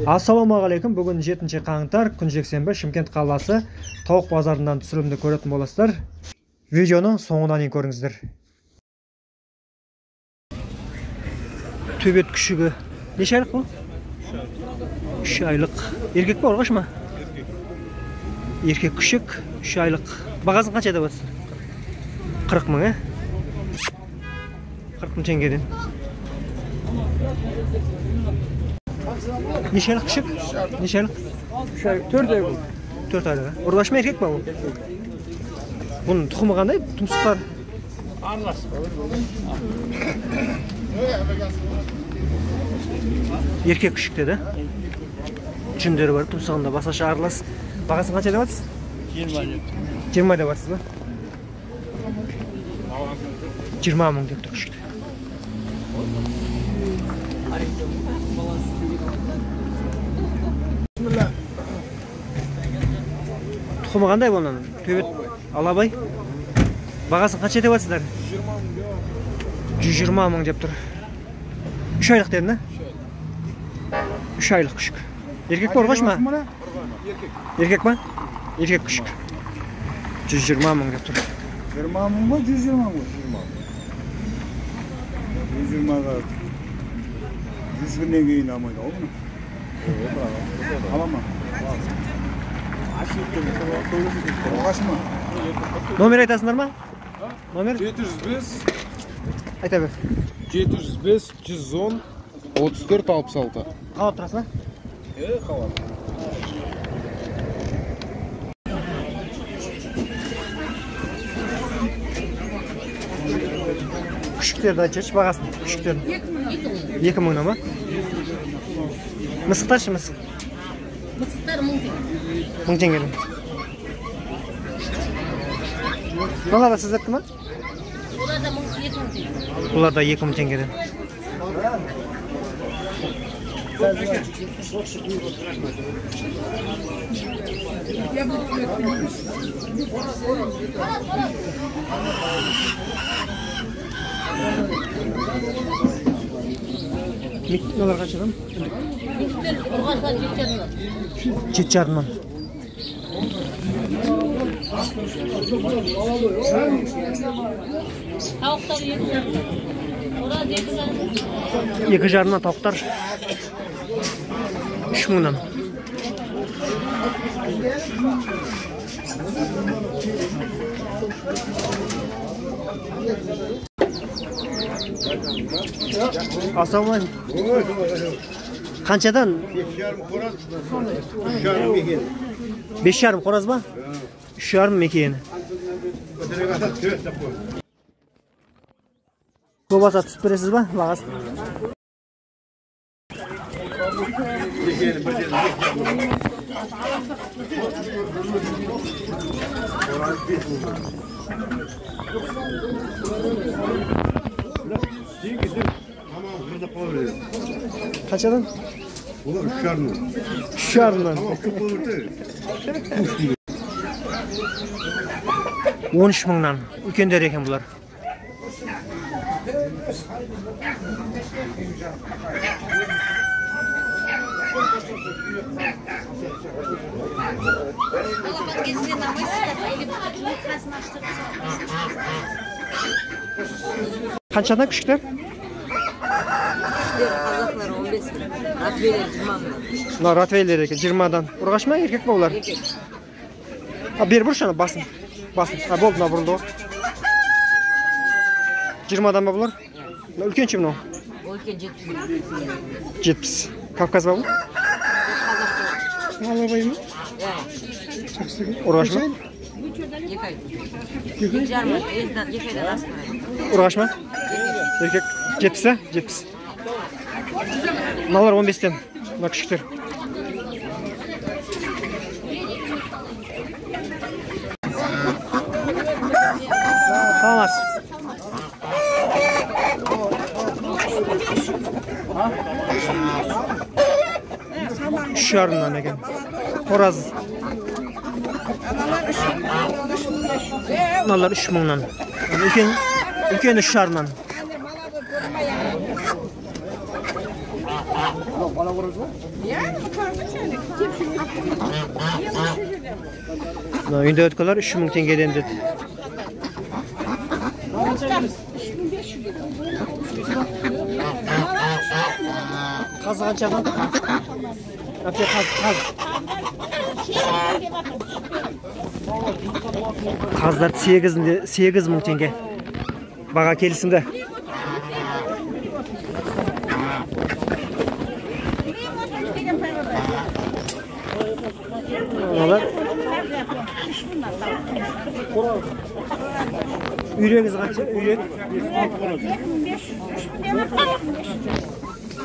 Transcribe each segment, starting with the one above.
Ассалаумағалейкум. Бүгін 7 қаңтар, күн жексенбі, Шымкент қаласы тауық базарынан түсірілімді көретін боласыздар. Видеоны соңына дейін көріңіздер. Төбет күшігі. Неше айлық бұл? 3 айлық. Еркек пе, ұрғашы ма? Еркек күшік, 3 айлық. Бағасын қанша деп отырсыздар? 40 мың, ә? 40 мың теңгеден. Неше айлық күшік? Неше айлық? 3 айлық, 4 айлық. 4 айлық, ә? Ұрғашы ма, еркек па бұл? Бұның тұқымы қандай? Тұмсықтар? Аралас. Еркек күшік деді. Жүндері бар, тұмсығында басқаша аралас. Бағасын қанша деп жатсыз? 20 деп. 20 деп жатсыз ба? 20 мың деп тұр күшікті. Тұқымы қандай бұның? Төбет Алабай. Бағасын қанша деп жатсыздар? 120 мың деп тұр. 3 айлық дедім, да? 3 айлық күшік. Еркек пе, ұрғашы ма? Еркек па? Еркек күшік. 120 мың деп тұр. 20 мың ба, 120 мың ба? 120-ға 100 күннен кейін алмайды ғой бұны. Ала ма? Ұрғашы ма? Номер айтасыңдар ма? Номер? 705. Айта бер. 705 110 34 66. Қалап тұрасың, а? Қалап. Күшіктерді айтшы, бағасын, күшіктердің. 2 мыңнан ба? Мысықтар ше, мысық? Мысықтар 1000 теңге. 1000 теңгеден. Мыналар да сіздердікі ма? Олар да 2000 теңге. Бұлар да 2000 теңгеден. Мыналар қаншадан? Мектер ұрғашылар 7,5-нан. 7,5-нан. Тауықтар 2,5-нан. Қораз 2,5-нан. 2,5-нан тауықтар. 3 мыңнан. Ассалаумағалейкум. Қаншадан? 5,5 қораз, 3,5 мекені. 5,5 қораз ба? 3,5 мекені. Көп аса түсіп бересіз ба бағасын? Қаншадан? Бұлар 3,5-нан. 3,5-нан. 13 мыңнан. Үлкендер екен бұлар. Қаншадан күшіктер? Күшіктер қазақлар 15 мың, ротвейлер 20 мың. Мына ротвейлер екен 20-дан. Ұрғашы ма, еркек па олар? Еркек. А бері бұршы ана басын. Басын. А болды, мына бұрылды ғой. 20-дан ба бұлар? Мына үлкен ше мынау? Ол үлкен 70 мың. 70. Кавказ ба бұл? Алабай ма? Ұрғашы ма? 2 ай. 2,5, 2 айдан асып барады. Ұрғашы ма? Еркек. 70, ә? 70. Мыналар 15-тен. Мына күшіктер. Саламатсыз. 3,5-нан екен. Қораз. Мыналар 3 мыңнан. Үлкен 3,5-нан. Мына индоуткалар 3000 теңгеден деді. Қазы қаншадан? Әпке, қаз, қаз. Қаздар 8000 теңге. Баға келісімді. Мыналар. Үйрегіңіз қанша? Үйрек?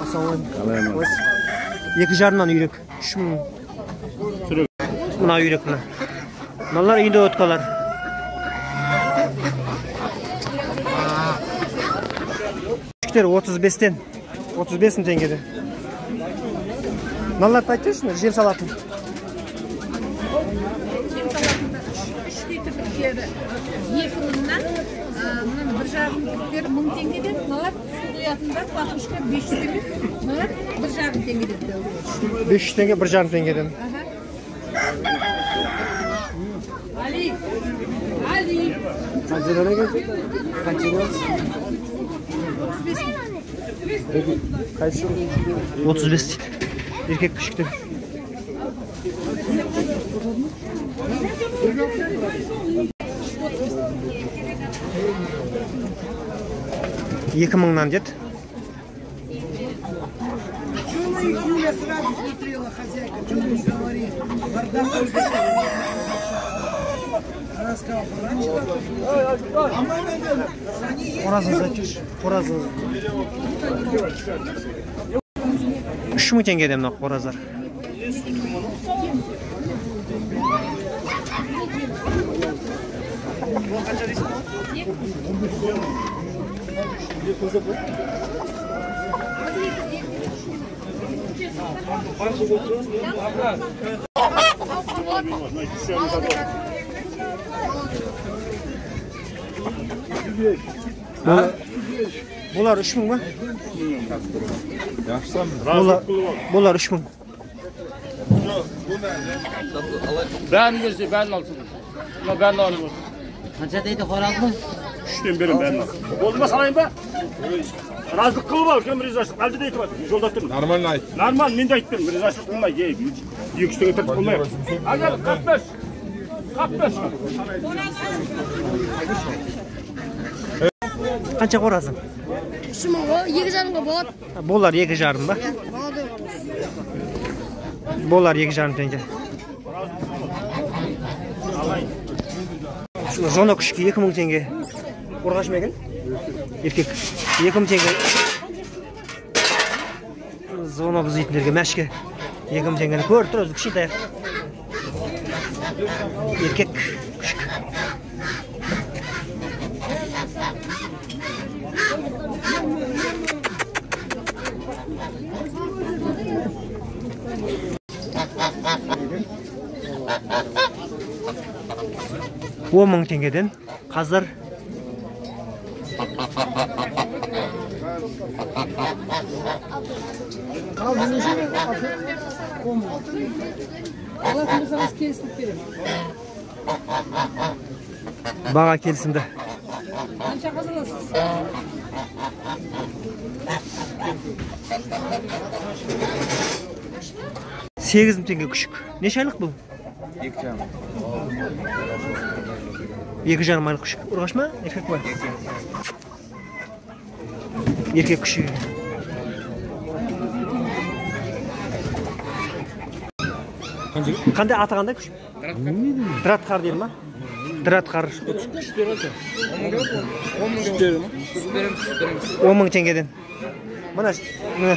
Ассалаумағалейкум. 2,5-нан үйрек. 3000. Мына үйрек мына. Мыналар индоуткалар. Күшіктер 35-тен. 35 мың теңгеден. Мыналарды айтыңызшы, жем салатын. Жем салатында 3 литрліктері 2000-нан, мынаның 1,5 литрліктері 1000 теңгеден, мыналар су құятындар платушка 500 теңге, мыналар 1,5 теңгеден. 500 теңге, 1,5 теңгеден. Али, Али. Қанша? Қайсы? 35 дейді. Еркек күшіктер. 2000-нан деді. Юля сразу смотрела, хозяйка, что не говори. Бардак. Она сказала, раньше. Қоразыңыз айтшы. Қоразыңыз. 3000 теңгеден мына қораздар. Бұлар 3000 ба? Бұлар 3000. Бәрін берсе, бәрін алсын. Бәрін алып. Қанша дейді қоразды? 3-тен берем бәрін ал. Болды ма, салайын ба? Разылық қылып ал, кім ризашылық? Әлде де айтып жатыр, жолда тұрмын. Нормально айт. Нормально, мен де айтып тұрмын, ризашылық қылмай, 200 теңге тартып қылмай. Агар, 45. 45. Қанша қоразың? 3000 ғой, 2,5-ға болады. Болар 2,5 ба? Болар 2,5 теңге. Зона күшікі 2000 теңге. Қорғашы ма екен? Еркек. 2000 теңге. Зона бұзайтындерге мәшке 2000 теңгені көріп тұр, өзі кішкентай. Еркек күшік. Он мың теңгеден қазір. Баға келісімді. Қанша қаз аласыз? 8000 теңге күшік. Неше айлық бұл? 2,5. 2,5 айлық күшік. Ұрғаш ма? Еркек па? Еркек күшігі. Қандай аты қандай күшік? Дратқар дейді ма? Дратқар. 10 000 теңгеден. Мына, мына.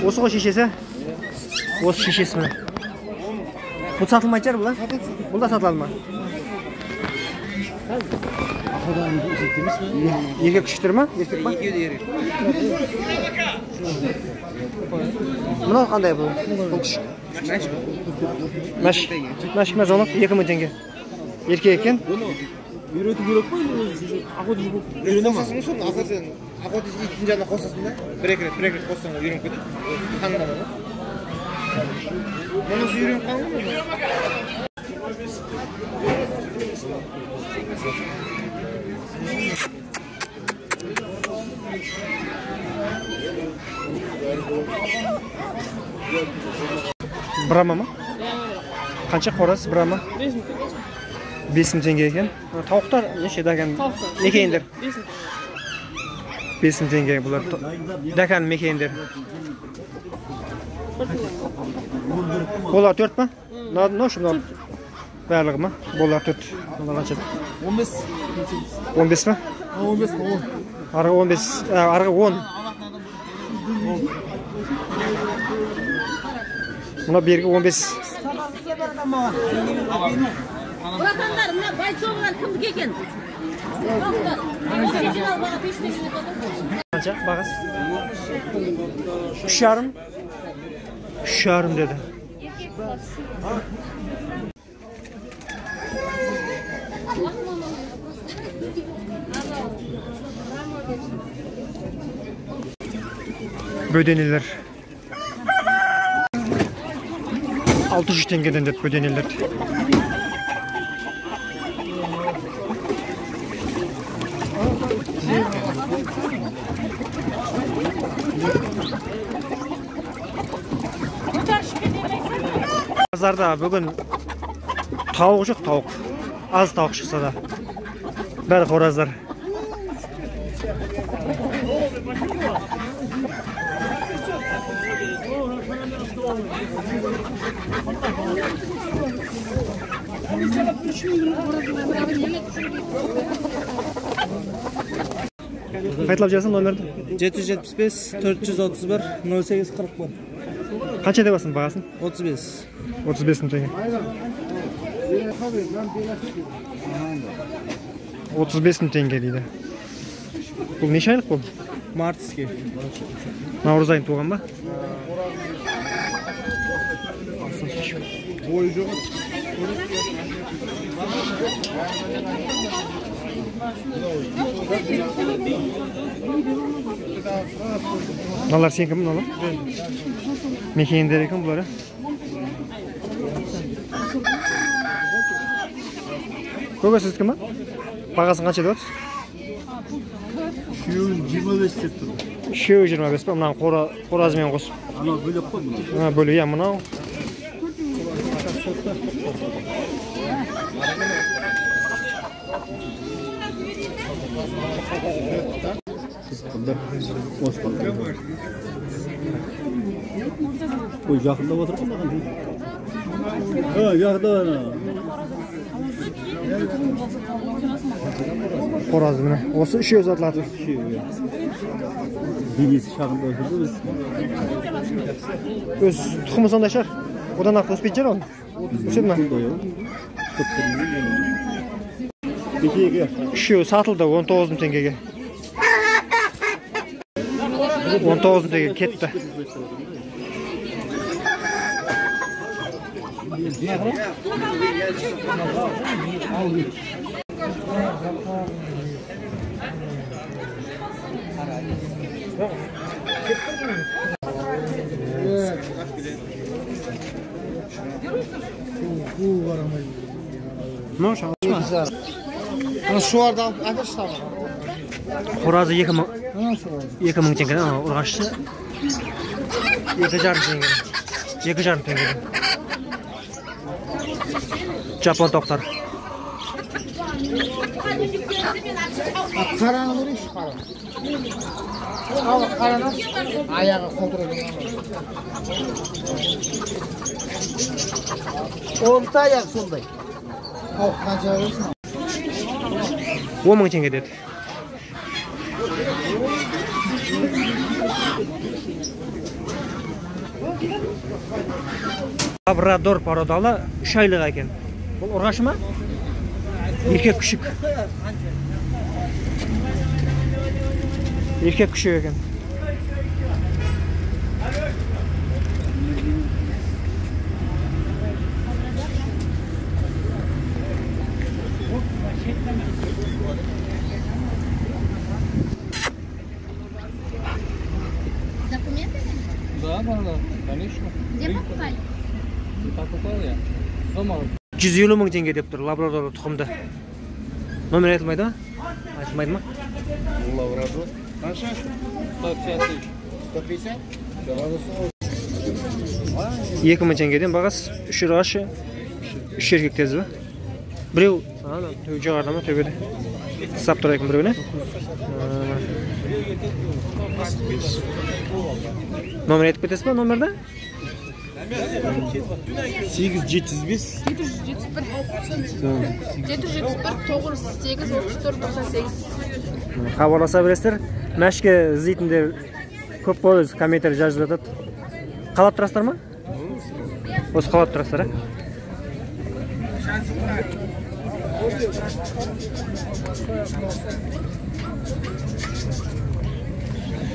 Осы ғой шешесі? Осы шешесі мына. Бұл сатылмайтын шығар бұл, а? Бұл да сатылады ма? Еркек күшіктер ма? Еркек па? Екеуі де еркек. Мынау қандай бұл? Бұл күшік. Мәшік. Мәшік ма звонок? 2000 теңге. Еркек екен. Үйрету керек қой, өзі охотник болып үйрене ма? Қосасың соны, ақыр сен охотник иттің жанына қосасың да, бір екі рет қоссаң үйреніп кетеді. Таңдама да. Мұнысы үйреніп қалған ғой. Брама ма? Қанша қораз брама? 5000 теңге екен. Тауықтар неше дәкән? Мекейіндер? 5000 теңге бұлар. Дәкән мекейіндер. Болар 4 па? Мынау шы мынау барлығы ма? Болар 4. Мына қанша? 15. 15 па? 15, 10. Арғы 15, арғы 10. Мына бергі 15. Братандар, мына бойцовлар кімдікі екен? Қанша бағасы? 3,5. 3,5 деді. Бөденелер 600 теңгеден деп бөденелер. Базарда бүгін тауық жоқ, тауық. Аз тауық шықса да. Бәрі қораздар. Қайталап жіберсең номерді. 775 431 08 41. Қанша деп алсың бағасын? 35. 35 мың теңге. 35 мың теңге дейді. Бұл неше айлық бұл? Мартский. Наурыз айында туған ба? Мыналар сенікі ме, мыналар? Мекендер екен бұлар. Көке сіздікі ме? Бағасын қанша деп отырсыз? Үшеуін 25 деп тұр. Үшеуі 25 па? Мынаны қоразымен қосып. Анау бөлек қой мынау. Мына бөлек, иә, мынау. Ой, жақындап отыр ғой маған. Ха, жақындап ана. Қораз міне. Осы үшеуі сатылады. Денесі шағындап отыр біз. Өз тұқымы сондай шығар. Одан артық өспейтін шығар оның. Өседі ме? Үшеуі сатылды 19 мың теңгеге. 19 мың теңге кетті. Шуарды алып әкелші тағы. Қоразы 2000 теңгеден, ұрғашысы 2,5 теңгеден. 2,5 теңгеден. Жапон тоқтар. Қараны көрейікші, қараны. Ал қараны аяғы қолтырады. Орта аяқ сондай. Ал қанша бересің? 10 мың теңге деді. Лабрадор породалы 3 айлық екен. Бұл ұрғашы ма? Еркек күшік. Еркек күшік екен. Где покупали? Покупал я. Дома. 150 мың теңге деп тұр лабрадор тұқымды. Номер айтылмайды ма? Айтылмайды ма? Лабрадор. Қанша? 150 тысяч. 150? 2000 теңгеден бағасы. 3 ұрғашы, 3 еркек тезі ба? Біреу, ана, жоғарыда ма, төбеде? Сап тұр екен біреуіне. Номер айтып кетесіз ба, номерді? 8705 771 771 98 34 98. Хабарласа бересіздер. Мәшке іздейтіндер көп қой, өзі комментарий жазып жатады. Қалап тұрасыздар ма? Осы қалап тұрасыздар, ә?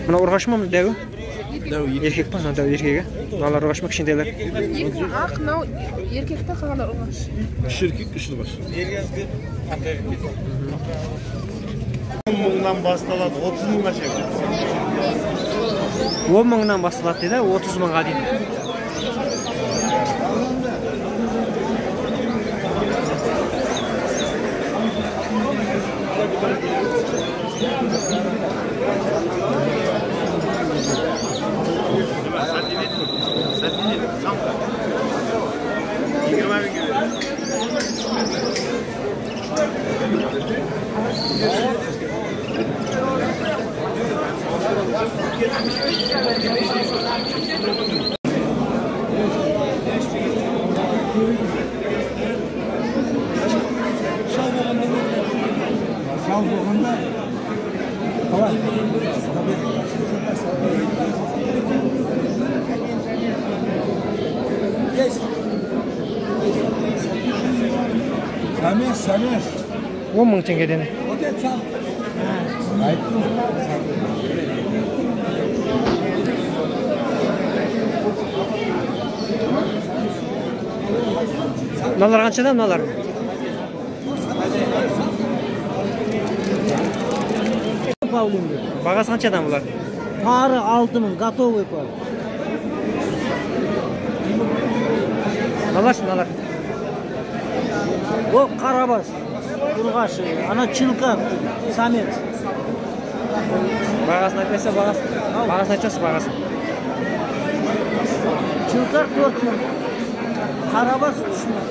Мына ұрғашы ма, дәу? Дәу еркек па? Мына дәу еркек, ә? Мыналар ұрғашы ма, кішкентайлар? Екі ақ, мынау еркекті, қалғандар ұрғашы. 3 еркек, 3 ұрғашы. 10 мыңнан басталады, 30 мыңға шейін. 10 мыңнан басталады дейді, 30 мыңға дейін. Самец. 10 мың теңгеден. Мыналар қаншадан, мыналар? Бағасы қаншадан бұлар? Пары 6 мың, готовый пар. Мыналар, мыналар. О, қарабас, ұрғашы, ана чилкар, самец. Бағасын айтпайсыз, бағасын. Бағасын айтсаңыз, бағасын. Чилкар 4 мың, қарабас 3 мың.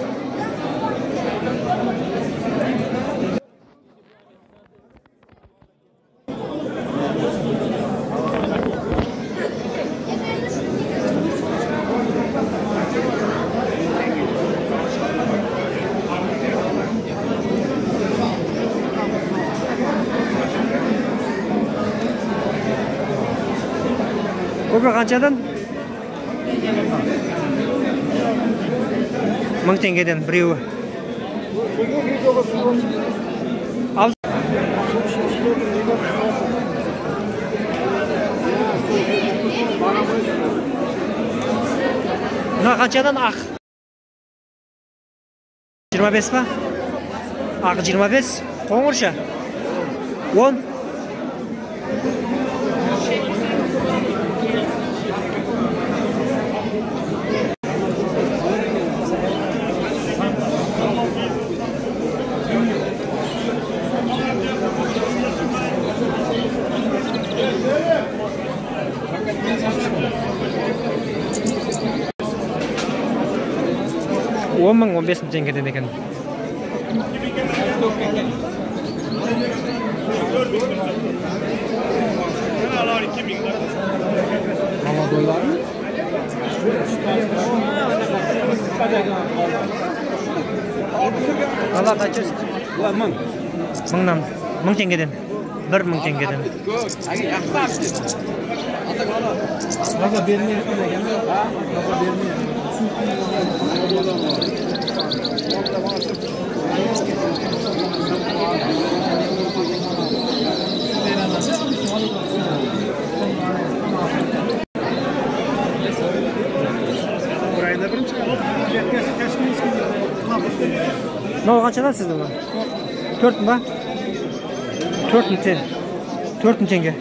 Көке қаншадан? 1000 теңгеден біреуі. Мына қаншадан ақ? 25 па? Ақ 25, қоңырша 10. 10 мың, 15 мың теңгеден екен. Алла қанша? Мыңнан, 1000 теңгеден. 1000 теңгеден. Мынау қаншадан сіздің? 4 мың ба? 4 мың теңге. 4 мың теңге.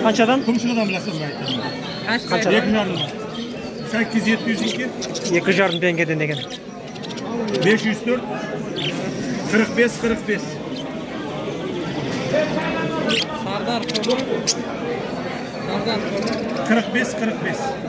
Қаншадан? Тұмшығыдан білесің бе? Қаншадан? 2,5. 8702. 2,5 теңгеден деген. 504 45 45. Сардар қоңыр. Сардар қоңыр. 45 45.